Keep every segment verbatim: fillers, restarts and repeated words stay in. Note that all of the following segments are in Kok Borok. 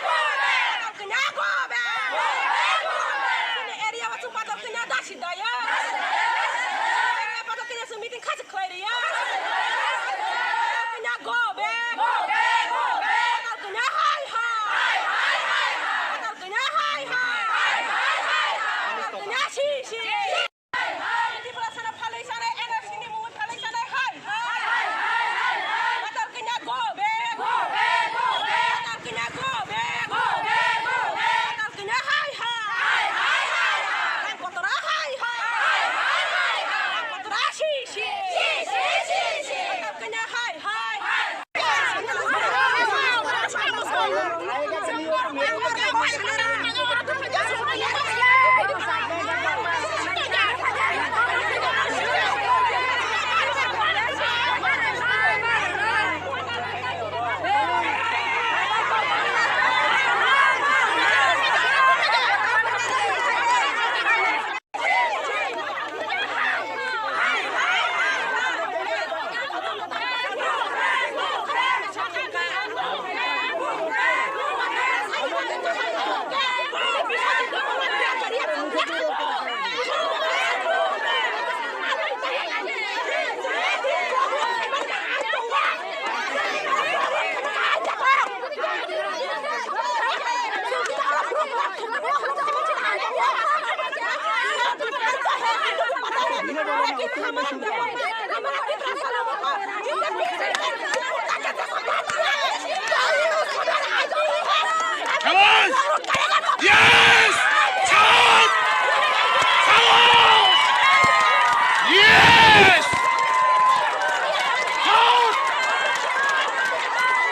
Patal Kanya go back! Chini area o chwng Patal Kanya dasi daya. Area Patal Kanya chwng meeting khachi khlai riya. Patal Kanya go back! Patal Kanya hai hai! Patal Kanya hai hai! Patal Kanya si si! Tiprasano phalwi sanai, N R C ni mungwi phalwi sanai, hai, hai, hai, hai, hai, hai. Patal Kanya go back, go back, go back. Patal Kanya go back, go back, go back. Patal Kanya hai, hai, hai, hai, hai, hai. Rang kotora hai, hai, hai, hai, hai, hai. Rang kotora si, si, si, si, si, si. Patal Kanya hai, hai, hai. Yes! Yes! Shout! Shout! Yes! Shout!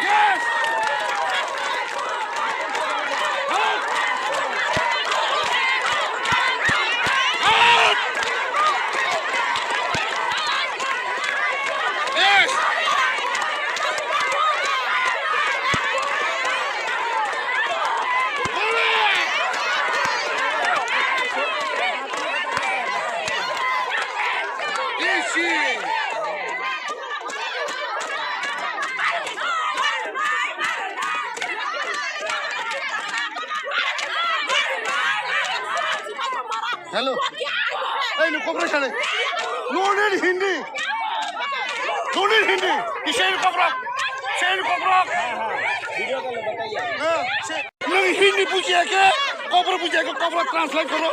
Yes! Hello. Hey, no, Cobra sale. No need Hindi. No need Hindi. He said Cobra. Said Cobra. Video call lo bataiye. Nwng Hindi bujiya khe, Cobra bujiya khe, Cobra translate koro.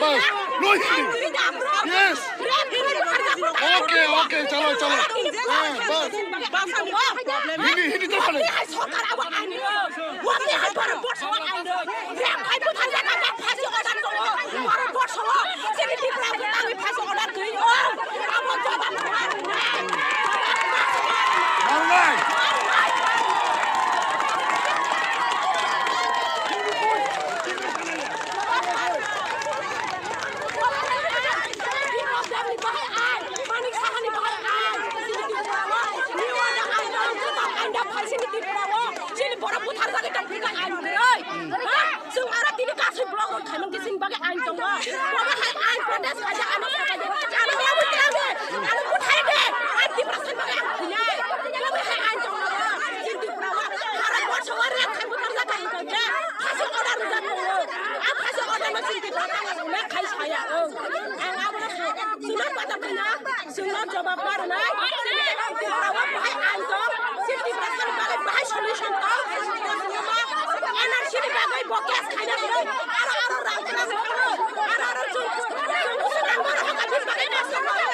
Bas. No Hindi. Yes. Okay, okay, chalo, chalo. Ha, bas. Hindi, Hindi to khale. Chini borok buthar jagwi tong phika ain kwrwi. Ha? Chwng aro tini kasui block rok khaimang khe chini bagwi ain tongo. Bobo hai ain protest khaijak ano sakha de. Ano yabu tilang de. Ano buthai de. Ain Tiprasa bagwi ang thwinai. Bobo hai ain tongo. Chini Tripura o Bharat borsho o rep khai buthar jak khai tong khe. Phaso order rwjak tongo. A phaso order no chini Tripura tangwi rwna khai saya. Ang abono sa. Chwngno pata phina. Chwngno jobab ma rwnai. Bahai ain tong, safety person bahai, bahai solution tong. N R C ni bagwi bo case khaina hwnwi aro, aro rang khaina hwnwi aro, aro, aro chwng, chwng, chwng rang aro hwnka bini bagwi case khaina hwnwi.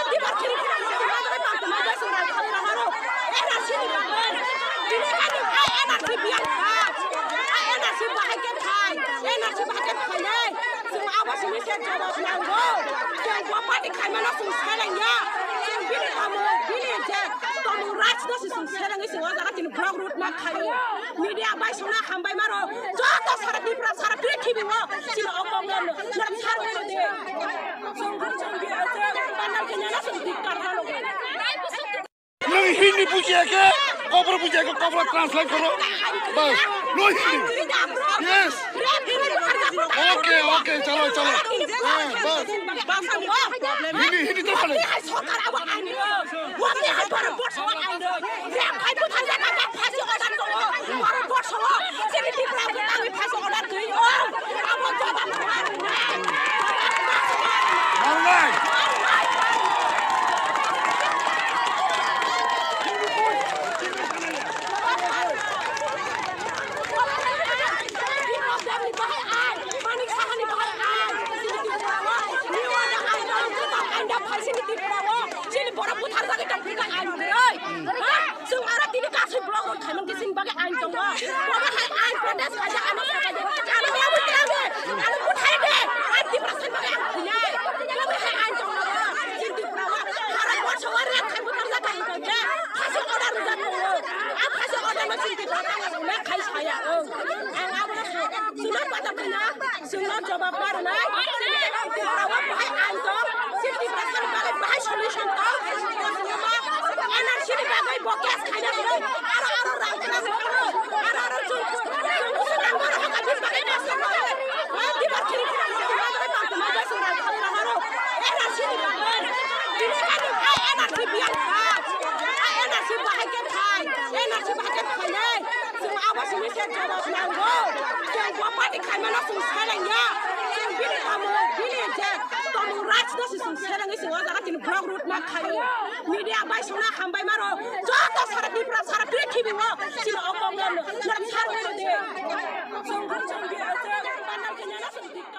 Dibar khiri khiri bagwi bagwi tongma bai chwng rang khaina hwnwi. N R C ni bagwi. Bini bagwi ai N R C biyang kha. Ai N R C bahai khe khai. N R C bahai khe khainai. Chwng abo simi se jawab nango. Chwng bo party khaimano chwng selengya. Chwng bini tamo, bini je tamo rights no se chwng selengwi chwng o jaga tini block road ma khaio. Media bai songna hambai maro. Joto sara Tripura, sara prithibi o chini o kok no, no sar o de. Chwng, chwng, chwng, chwng, pandal khe nana chwng dik kar hano. Nwng Hindi bujiya khe, Cobra bujiya khe, Cobra translate koro. Bas. No Hindi. Yes. Okay, okay, chalo, chalo. Ha, bas. Hindi, hindi to sale. Wamni hai sorkar abo ain. Wamni hai Bharat borso o ain. Rem hai buthar jaga ka phasi order tongo. Bharat borso o. Chini Tripura buthar ni phasi order twi o. Abo jawab. Mangnai. Manik Sahani bahai ain. Chini borok buthar jagwi tong phika ain kwrwi. Ha? Chwng aro tini kaisa block rok khaimang khe chini bagwi ain tongo. Bobo hai ain protest khaijak ano sakha de. Ano miyabo tiyange. Ano buthai de. Ain Tiprasa bagwi ang khainai. Bobo hai ain tongo. Chini Tripura o. Bharat borso o rek khai buthar jagwi tong khe. Phasi order rwjak tongo. A phasi order no chini Tripura o khai saya. Ang abo no sa. Chwngno pata phina. Chwngno jawab ma rwnai. Abo bahai ain tong, safety person bagwi bahai solution tong. N R C ni bagwi bo case khaina hwnwi aro, aro rang khlai, aro, aro chwng, chwng busi rang aro haka bini bagwi case khaina hwnwi. Dibar khiri khiri bagwi bagwi bagwi bagwi chwng rang khlai aro. N R C ni bagwi. Bini bagwi ai N R C biyang kha. Ai N R C bahai khe phai. N R C bahai khe phainai. Chwng abo simi se jawab nango. Chwng bo party khaimano chwng seleng ya. Chwng bini tamo, bini je tamo rights no se chwng seleng, chwng o jaga tini block road ma khaio. Media bai songna hambai maro. Joto sara Tripura, sara prithibi o chini o kok no, no sar o de. Chwng, chwng, chwng, chwng,